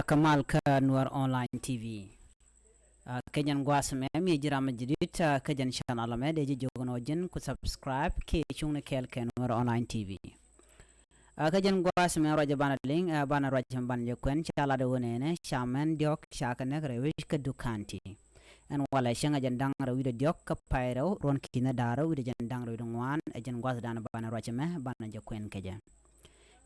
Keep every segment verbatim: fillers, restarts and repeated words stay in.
Kɛ mal kä Nuɛr Online T V. Ah, kɛ jɛn gua̱a̱th mɛ mi ji̱ ram mi ji̱ di̱t, ah, kɛ jɛn channel mɛ dee ji̱ jiök nɔ ji̱n ku subscribe kiɛ cuŋni kɛɛl kɛ Nuɛr Online T V. Ah, kɛ jɛn gua̱a̱th mɛ ruac banɛ liŋ, ah, banɛ ruac banɛ jɛ kuɛn ca lat ɣöö nɛnɛ ca mɛn diɔ̱k ca kɛ näk rɛy wec kä Duk County. Ɛn walɛ cäŋ ɛ jɛn da̱ŋ rɛw wi̱cdɛ diɔ̱k kä pay rɛw ruɔ̱n ki̱n ɛ da̱ŋ rɛw wi̱cdɛ jɛn da̱ŋ rɛw wi̱cdɛ ŋuan ɛ jɛn gua̱a̱th danɛ banɛ ruac mɛ banɛ jɛ kuɛn kɛ jɛ.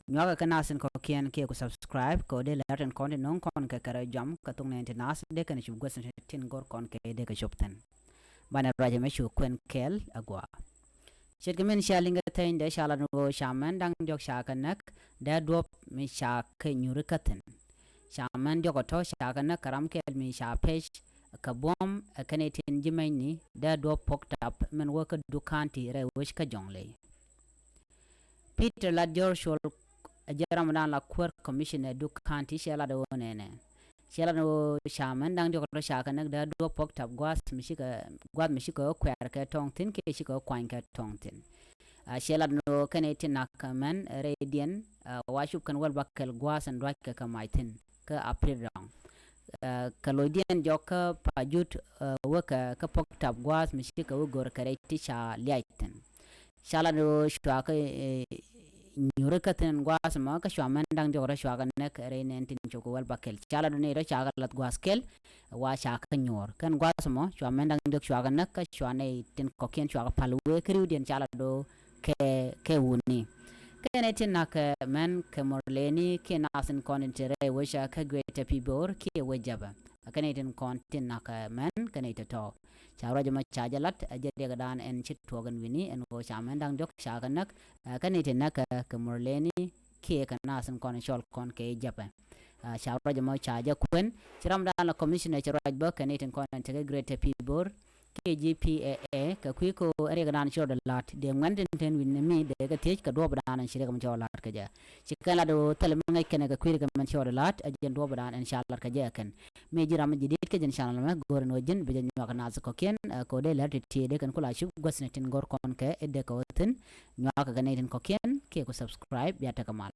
Nyuakä kɛ nath tin kɔ̱kiɛn kiɛ ku subscribe kɛ ɣöö dee lɛr tin kɔn tin no̱o̱ŋ kɔn kɛ kɛ rɛy jɔam kɛ thok nɛɛni ti nath dee kɛn cup guäth tin go̱r kɔn kɛ dee kɛ cop thi̱n. Banɛ ruac ɛmɛ cu kuɛn kɛɛl agua. Ce̱tkɛ min cia liŋ kɛ theny dee ca lat ni ɣöö ca mɛn da̱ŋ diɔ̱k ca kɛ näk dee duɔ̱p mi ca kɛ nyuri kä thi̱n. Ca mɛn diɔ̱k ɛ tɔ̱ ca kɛ näk kɛ ram kɛl mi ca pec kɛ buɔ̱m ɛ kɛn itin ji̱ mɛnyni dee duɔ̱p puɔ̱k tap min wä kä Duk County rɛy wec kä Jɔŋley. Peter Lat Jɔr Cuɔl ɛ jɛ ram dan la kuäär commissioner Duk County cɛ lat ɣöö nɛnɛ. Cɛ lat ɣöö ca mɛn da̱ŋ diɔ̱k tɔ̱ ca kɛ näk dee duɔ̱p puɔ̱k tap gua̱a̱th mi cikɛ, gua̱a̱th mi cikɛ ɣä kuɛɛr kɛ tɔ̱ŋ thi̱n kiɛ cikɛ ɣä kuany kɛ tɔ̱ŋ thi̱n. Ah, cɛ lat ɣöö kɛn ɛ ti nak mɛn rɛydiɛn, ah, wa cup kɛn wäl bakɛl gua̱a̱th ɛn dua̱ckɛ kɛ mac thi̱n kä April rɔ̱ŋ. Ah, kɛ locdiɛn jɔk kä Pajut, ah, wekɛ kä puɔ̱k tap gua̱a̱th mi cikɛ wä go̱r kɛ rɛy ti ca liac thi̱n. Ca lat ɣöö cua kɛ, eh, nyuri kä thi̱n gua̱a̱th mɔ kä cua mɛn da̱ŋ diɔ̱k rɔ cua kɛ näk rɛy nɛn tin cop kɛ wäl bakɛl. Ca lat ɣöö nɛy rɔ ca kɛ lath gua̱a̱th kɛl wa ca kɛ nyuɔ̱ɔ̱r. Kɛn gua̱a̱th mɔ cua mɛn da̱ŋ diɔ̱k cua kɛ näk kä cua nɛy tin kɔ̱kiɛn cua kɛ pal wee kä ri̱wdiɛn ca lat ɣöö kɛ, kɛ wuni. Kɛn nɛy tin nak mɛn kɛ Murleni kiɛ nath tin kɔn tin te rɛy wec kä Greater Pibor kiɛ wec Jɛpɛ. Kɛn nɛy tin kɔn tin nak mɛn kɛn nɛy tɔ̱tɔ̱. Ca ruac ɛmɔ ca jɛ lat ɛ jɛ riɛkdan ɛn ci tuɔɔk ɛn wi̱ni ɛn ɣöö ca mɛn da̱ŋ diɔ̱k ca kɛ näk, ɛ, kɛn nɛy tin näk kɛ, kɛ Murleni kiɛ kɛ nath tin kɔn cɔl kɔn kɛ Jɛpɛ. Ɛ, ca ruac ɛmɔ ca jɛ kuɛn ci ramdan la commissioner ci ruac bä kɛn nɛy tin kɔn ɛn tekɛ Greater Pibor kiɛ G P A A kɛ kui̱ ko ɛ riɛkdan ci rɔɔdɛ la̱t dee ŋuɛn tin ten wi̱ni mi dee kɛ thiec kɛ duɔ̱ɔ̱pdan ɛn ci riɛk ɛmɔ cɔl la̱t kɛ jɛ. Ci kɛn lat ɣöö thilɛ mi ŋäc kɛn kɛ kui̱ kɛ mɛn ci rɔɔdɛ la̱t ɛ jɛn duɔ̱ɔ̱pdan ɛn ca la̱t kɛ jɛ ɛ kɛn. Mi ji̱ ram mi ji̱ di̱t kä jɛn channel mɛ go̱o̱r ɛn ɣöö ji̱n bi jɛ nyuak naath kɔ̱kiɛn, ɛ, kɛ ɣöö dee lɛr ti̱ti̱ dee kɛn kula cup guäthni tin go̱o̱r kɔn kɛ i̱ dee kɛ ɣöö thi̱n nyuak kɛ nɛy tin kɔ̱kiɛn kiɛ ku subscribe bia tekɛ mal.